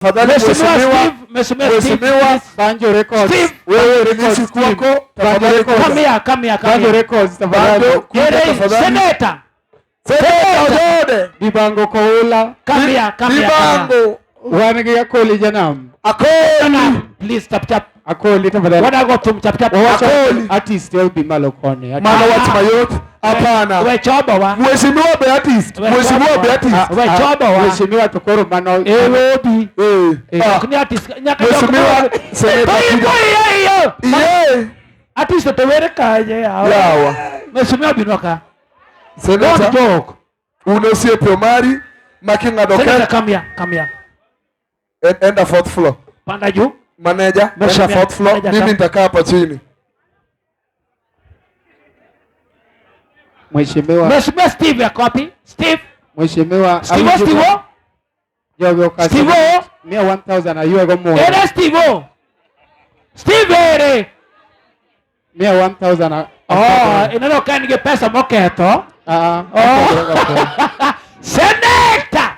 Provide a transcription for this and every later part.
Tafadhali Mheshimiwa mheshimiwa, Steve, Mheshimiwa Steve, mheshimiwa, Banjo Records. Steve, wewe release kwako tafadhali. Records. come here, come here, come Banjo here. Records tafadhali. Banjo kuja Ere, tafadhali. Senator, Senator Ojode. Dibango Koula. come here, come here, come here. Dibango. Wan gi Akoli janam. Akoli. Please, tap tap. Akoli tafadhali. Wadago thum chap chap. Wawacho Akoli. artist obi malo koni. Mano wach mayot. Hapana. We chobo wa. Mheshimiwa Beatrice. We Mheshimiwa chobo wa. Beatrice. We chobo wa. Mheshimiwa to koro mano. Ewe obi. Eh. Ah. Ok ni artist nyaka Mheshimiwa Senator Iye kuja. iye. Iye. Artist to were kanye yawa. Yawa. Mheshimiwa binwa ka. Don't Senator. joke. Un osiepe Omari ma king'ado Senator, kek come here, come here. enda fourth floor. Panda juu. Manager, enda Mheshimiwa, fourth floor. manager, Mimi come. nitakaa hapa chini. Mheshimiwa. Mheshimiwa Steve yako wapi? Steve. Mheshimiwa. Steve Steve. Jogo kasi. Steve. Mia 1000 ayuego muya. Ere Steve. Steve ere. Mia 1000. Oh, ineno ka en gi pesa moketho. Ah. Oh. Senator.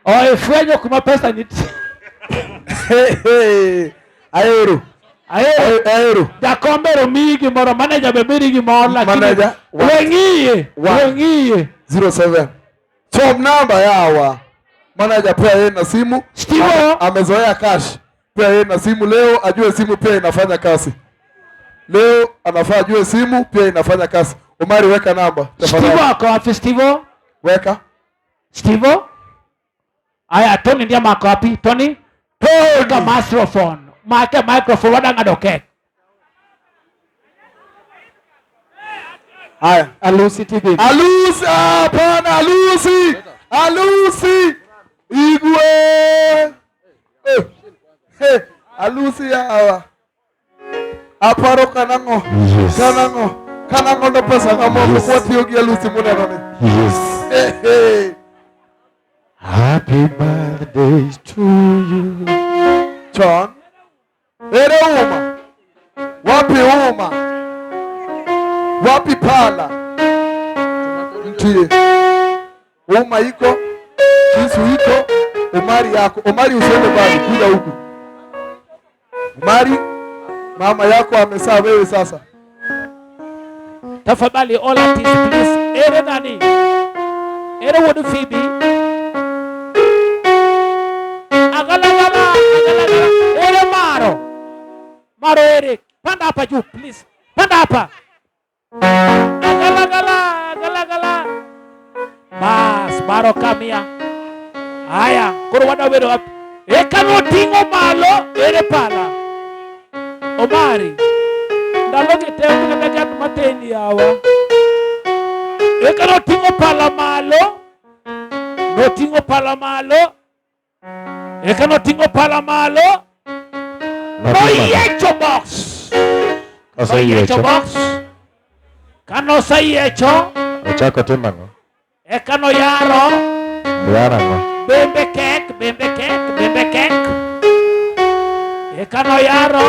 Oh, ifwenyo kuma pesa nitie. Hey, hey. Ahero. Ahero. Ahero. Jakombe omiyi gimoro, manager be miyi gimoro, lakini Manager, one. weng'iye, One. weng'iye. 07. Chom namba yawa. Manager pia yeye na simu. Steve Amezoea cash. Pia yeye na simu leo ajue simu pia inafanya kazi. Leo anafaa ajue simu pia inafanya kazi. Omari weka namba Steve tafadhali. ako wapi Steve? Weka. Steve? Aya, Tony ndiye mako wapi? Tony? Weka microphone. Make microphone wadang'ado kek. Haya. Alusi TV. Alusi, hapana Alusi. Alusi. Igwe. Eh. Eh, Alusi yawa. Aparo kanang'o. Yes. Kanang'o. Kanang'o no pesa mamoko Yes. kwatiyo gi Alusi muneno ni. Yes. Eh, eh. Happy birthday to you. Chon. Ere uma. Wapi uma? Wapi pala? Mtie. Uma iko, kisu iko, Omari yako. Omari usiende mbali, kuja huku. Omari, mama yako amesaa wewe sasa. Tafadhali all artists please. Ere nani? Ere wuod Phoebe. Agalagala, agalagala. Ere Maro. Maro ere. Panda hapa juu please. Panda hapa. Agalagala, agalagala. Bas, Maro come here. Haya, koro wadwa wapi? Eka noting'o malo ere pala. Omari. Ndalo gi te onge kata gat matin yawa. Eka noting'o pala malo. Noting'o pala malo. Eka noting'o pala malo. Noyiecho box. Noyiecho Oseyiecho. box. Kanoseyiecho, Ochako timo ang'o? eka noyaro Oyaro ang'o? bembe kek, bembe kek, bembe kek. Eka noyaro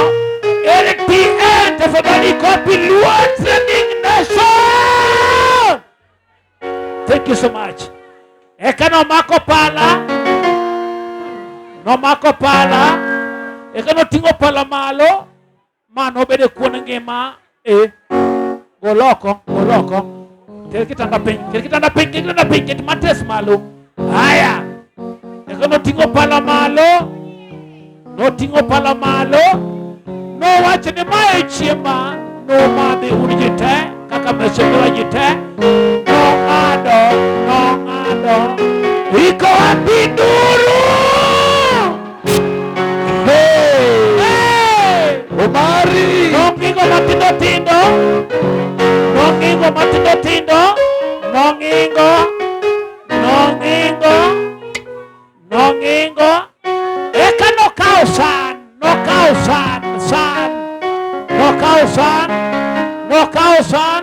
LTN, tafadhali copy Luo Trending Nation. Thank you so much. Eka nomako pala, nomako pala, eka noting'o pala malo, ma nobedo kuon ngima e goloko, goloko. Ker kitanda piny, ker kitanda piny, ker kitanda piny, ket mattress malo. Haya. Eka noting'o pala malo, noting'o pala malo, nowacho ni mae chiemba, nomadhi un ji te, kaka mheshimiwa ji te, nong'ado, nong'ado, iko wapi nduru? Hey! Hey! Omari! Nong'ingo matindo tindo, nong'ingo matindo tindo, nong'ingo, nong'ingo, nong'ingo, eka nokawo san, nokawo san, san, nokawo san, nokawo san,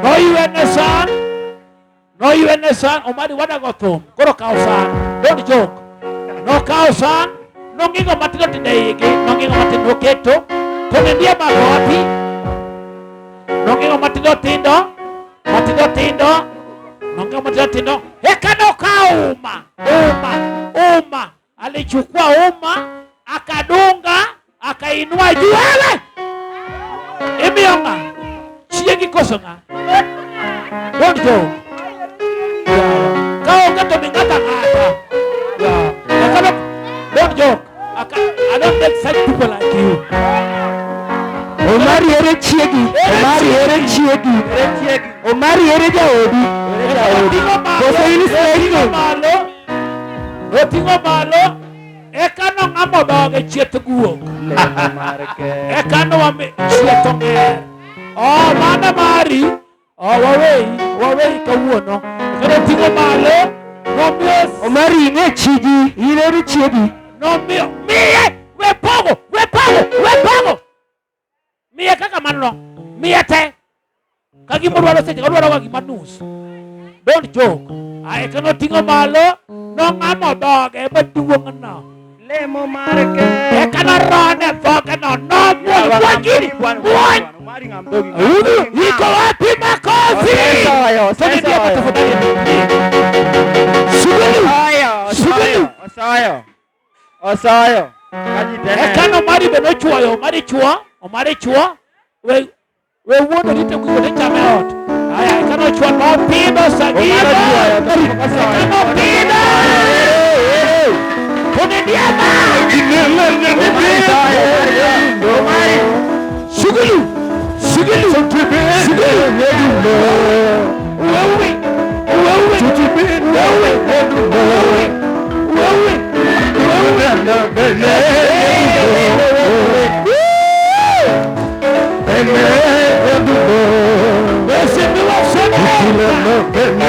noywene san, noywene san, Omari wadago thum, koro kawo san, don't joke. Nokawo san, nong'ingo matindo tindo e igi, nong'ingo matindo noketo, to ne ndiye mako wapi? Nong'ingo matindo tindo, matindo tindo, nong'ingo matindo tindo, eka nokawo uma, uma, uma. Alichukua uma akadunga akainua juu. Wewe imiyo ng'a? Chiegi koso ng'a? Don't joke. Yeah. Ka onge to mi ng'ato ang'ata. Yeah. I cannot, don't joke. I don't make such people like you. Omari ere chiegi. Omari ere chiegi. Omari ere jaodi. Ere jaodi. Oting'o malo, Koso in oting'o single? malo, oting'o malo, eka nong'amo dhoge chieth guok. Eka nowami chieth ong'er. Oh, mano mari. Oh, waweyi, waweyi kawuono. Eka noting'o malo, nomiyo Omari ing'e chiji. In ere chiegi. nomiyo miye we pogo we pogo we pogo miye kaka mano no miye te ka gima odwaro seche odwaro ga gima nus. Don't joke. Ae ka noting'o malo, nong'amo dhoge maduong' no. Lemo mar ke. Eka norone dhoge no, nomuonyo muony gini muony. Iko wapi makofi? Osoyo, Tuni ndio osoyo. tafadhali. Sugulu. Osoyo, osoyo. Osoyo. Kaji tene. Eka no mari be nochuoyo, Omari chuo, Omari chuo. We we wuondo rite kugo te chame ot. Aya, eka nochuo nopidho sagino. Eka nopidho. Tuni ndiema. Sugulu. Sugulu. Sugulu. Wewe. Wewe. Wewe. Wewe. Wewe. Mheshimiwa Seneta.